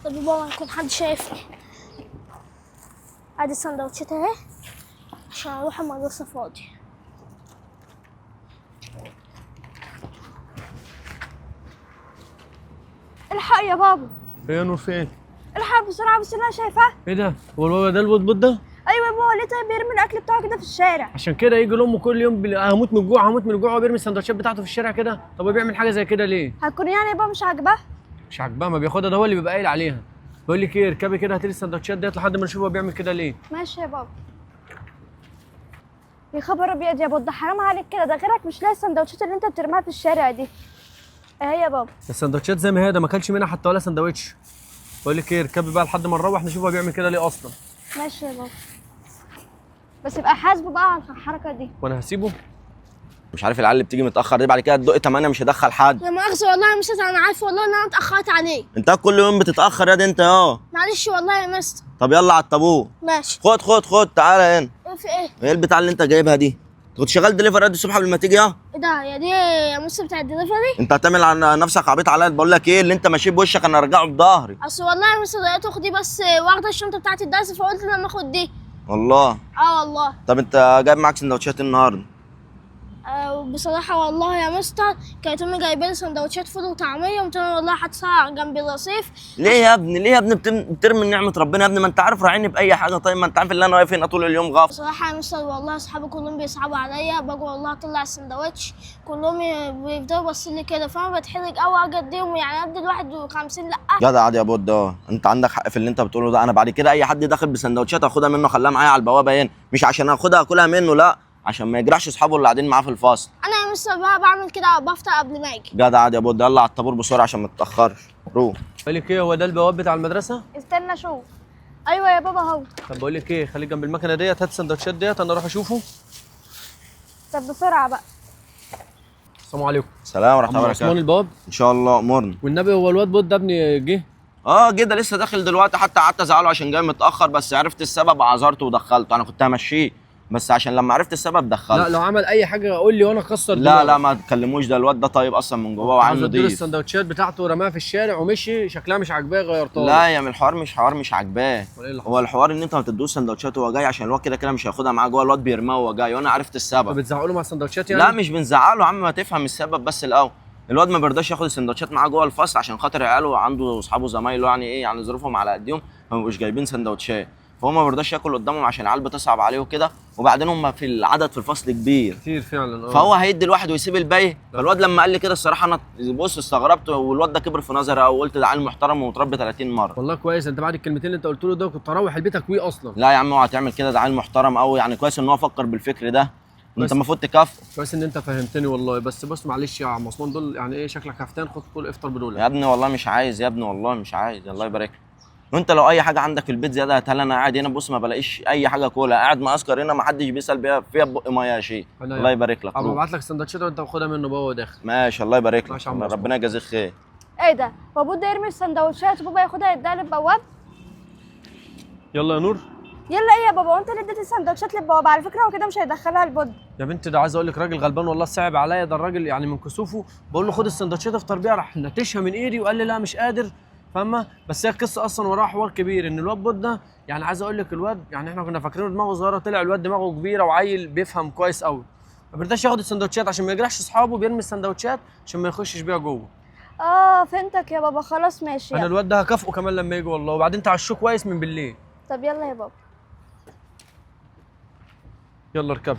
طب يا بابا يكون حد شايفني. ادي السندوتشات اهي عشان اروح المدرسة فاضي. الحق يا بابا. ايه يا نور في ايه؟ الحق بسرعة، بس انا شايفاه. ايه ده؟ هو البابا ده البطبط ده؟ ايوه يا بابا، ليه طيب بيرمي الاكل بتاعه كده في الشارع؟ عشان كده يجي لامه كل يوم هموت من الجوع هموت من الجوع، وبيرمي السندوتشات بتاعته في الشارع كده. طب هو بيعمل حاجة زي كده ليه؟ هتكون يعني يا بابا مش عاجباه؟ مش عاجباه، ما بياخدها، ده هو اللي بيبقى قايل عليها. بقول لك ايه، اركبي كده هاتي لي السندوتشات ديت لحد ما نشوف هو بيعمل كده ليه. ماشي يا بابا. يا خبر ابيض يا بود، حرام عليك كده، ده غيرك مش لاقي السندوتشات اللي انت بترميها في الشارع دي. اهي يا بابا السندوتشات زي ما هي، ده ما اكلش منها حتى ولا سندوتش. بقول لك ايه، اركبي بقى لحد ما نروح نشوف هو بيعمل كده ليه اصلا. ماشي يا بابا، بس يبقى حاسبه بقى على الحركة دي. وانا هسيبه؟ مش عارف العيال اللي بتيجي متاخر دي، بعد كده تدق 8 مش هدخل حد. لا مؤاخذة والله يا مستر، انا عارفه والله ان انا اتاخرت عليك. انت كل يوم بتتاخر يا دي انت. معلش والله يا مستر. طب يلا على الطابور. ماشي. خد خد خد، تعالى هنا. ايه في ايه؟ ايه البتاع اللي انت جايبها دي؟ انت كنت شغال دليفري قد الصبح قبل ما تيجي؟ ايه ده يا دي يا مستر بتاع الدليفري؟ انت هتعمل على نفسك عبيط عليا. بقول لك ايه، اللي انت ماشي بوشك انا ارجعه بظهري. اصل والله يا مستر لقيت اختي بس واخده الشنطة بتاعت الدرس، فقلت لما اخد دي. والله؟ اه والله. طب انت جايب معاك سندوتشات النهارده؟ بصراحة والله يا مستر كانت امي جايبه لي سندوتشات فول وطعميه، قمت انا والله حاططها جنب الرصيف. ليه يا ابني؟ ليه يا ابني بترمي نعمه ربنا يا ابني؟ ما انت عارف راعيني باي حاجة. طيب ما انت عارف ان انا واقف هنا طول اليوم غافل. بصراحة يا مستر والله اصحابي كلهم بيصعبوا عليا، باجي والله اطلع السندوتش كلهم بيفضلوا باصين لي كده، فانا بتحرج قوي اجي اديهم، يعني ادي الواحد 50. لا جدع عادي يا بود، انت عندك حق في اللي انت بتقوله ده. انا بعد كده اي حد داخل بسندوتشات اخدها منه، خليها معايا على البوابة هنا، مش عشان اخدها اكلها منه، لا عشان ما يجرحش اصحابه اللي قاعدين معاه في الفصل. انا يا مستر بقى بعمل كده، بفطر قبل ما اجي. جدع عادي يا بود، يلا على الطابور بسرعة عشان ما تتاخرش. روح. بقول لك ايه، هو ده البواب بتاع المدرسة؟ استنى شوف. ايوه يا بابا اهو. طب بقول لك ايه، خليك جنب المكنه ديت، هات السندوتشات ديت انا اروح اشوفه. طب بسرعة بقى. السلام عليكم. السلام ورحمة الله عم عثمان وبركاته. البواب؟ ان شاء الله امرنا. والنبي هو الواد بود ده ابني جه؟ جه، ده لسه داخل دلوقتي، حتى قعدت ازعله عشان جاي متاخر، بس عرفت السبب عذرته ودخلته. انا كنت همشيه بس عشان لما عرفت السبب دخلته. لا لو عمل اي حاجة قول لي وانا اكسر لا دماغه. لا ما تكلموش، ده الواد ده طيب اصلا من جواه وعامل عاوز اديله نضيف. السندوتشات بتاعته ورماها في الشارع ومشي، شكلها مش عاجباه غيرتها. لا يا من الحوار مش حوار مش عاجباه، ولا ايه اللي حصل؟ هو الحوار ان انت ما تدوش سندوتشات وهو جاي، عشان الواد كده كده مش هياخدها معاه جوه، الواد بيرماها وهو جاي، وانا عرفت طب السبب. بتزعقوا له مع السندوتشات يعني؟ لا مش بنزعله يا عم، ما تفهم السبب بس الاول. الواد ما بيرضاش ياخد السندوتشات معاه جوه الفصل عشان خاطر عياله عنده اصحابه زمايله، يعني ايه يعني ظروفهم على قدهم، فما بيبقوش جايبين سندوتشات، فهو ما بيرضاش ياكل قدامهم عشان العيال بتصعب عليه وكده. وبعدين هم في العدد في الفصل كبير كتير فعلا. فهو هيدي الواحد ويسيب الباقي. فالواد لما قال لي كده الصراحة انا بص استغربت، والواد ده كبر في نظري قوي، وقلت ده عيل محترم ومتربي 30 مرة. والله كويس، انت بعد الكلمتين اللي انت قلت له ده كنت اروح البيت اكويه اصلا. لا يا عم اوعى تعمل كده، ده عيل محترم قوي، يعني كويس ان هو فكر بالفكر ده، انت المفروض تكافئه. كويس ان انت فهمتني والله. بس بص معلش يا عم عثمان، دول يعني ايه شكلك هفتان، خد كل افطر بدول. يا ابني والله مش عايز يا ابني، والله مش عايز، الله يبارك لك. وانت لو اي حاجة عندك في البيت زيادة هاتها لي، انا قاعد هنا بص ما بلاقيش اي حاجة كلها، قاعد معسكر هنا ما حدش بيسال بيها فيها بق مية يا شيخ. الله يبارك لك. ابقى ابعت لك السندوتشات وانت خدها منه بقى وهو داخل. ماشي الله يبارك لك، ماشي يا عم عثمان. ربنا يجازيك خير. ايه ده؟ هو بود يرمي السندوتشات وبابا ياخدها يديها للبواب؟ يلا يا نور. يلا ايه يا بابا، وانت اللي اديت السندوتشات للبواب؟ على فكرة هو كده مش هيدخلها البود. يا بنت ده عايز اقول لك راجل غلبان والله، صعب عليا ده الراجل، يعني من كسوفه بقول له خد السندوتشات افطر بيها، راح نتشها من ايدي وقال لي لا مش قادر، فاهمه؟ بس هي القصة اصلا وراها حوار كبير، ان الواد بود ده يعني عايز اقول لك الواد يعني احنا كنا فاكرينه دماغه صغيرة، طلع الواد دماغه كبيرة وعيل بيفهم كويس قوي. ما بيرضاش ياخد السندوتشات عشان ما يجرحش اصحابه، بيرمي السندوتشات عشان ما يخشش بيها جوه. فهمتك يا بابا، خلاص ماشي. انا الواد ده هكافئه كمان لما يجي والله، وبعدين تعشوه كويس من بالليل. طب يلا يا بابا. يلا اركب.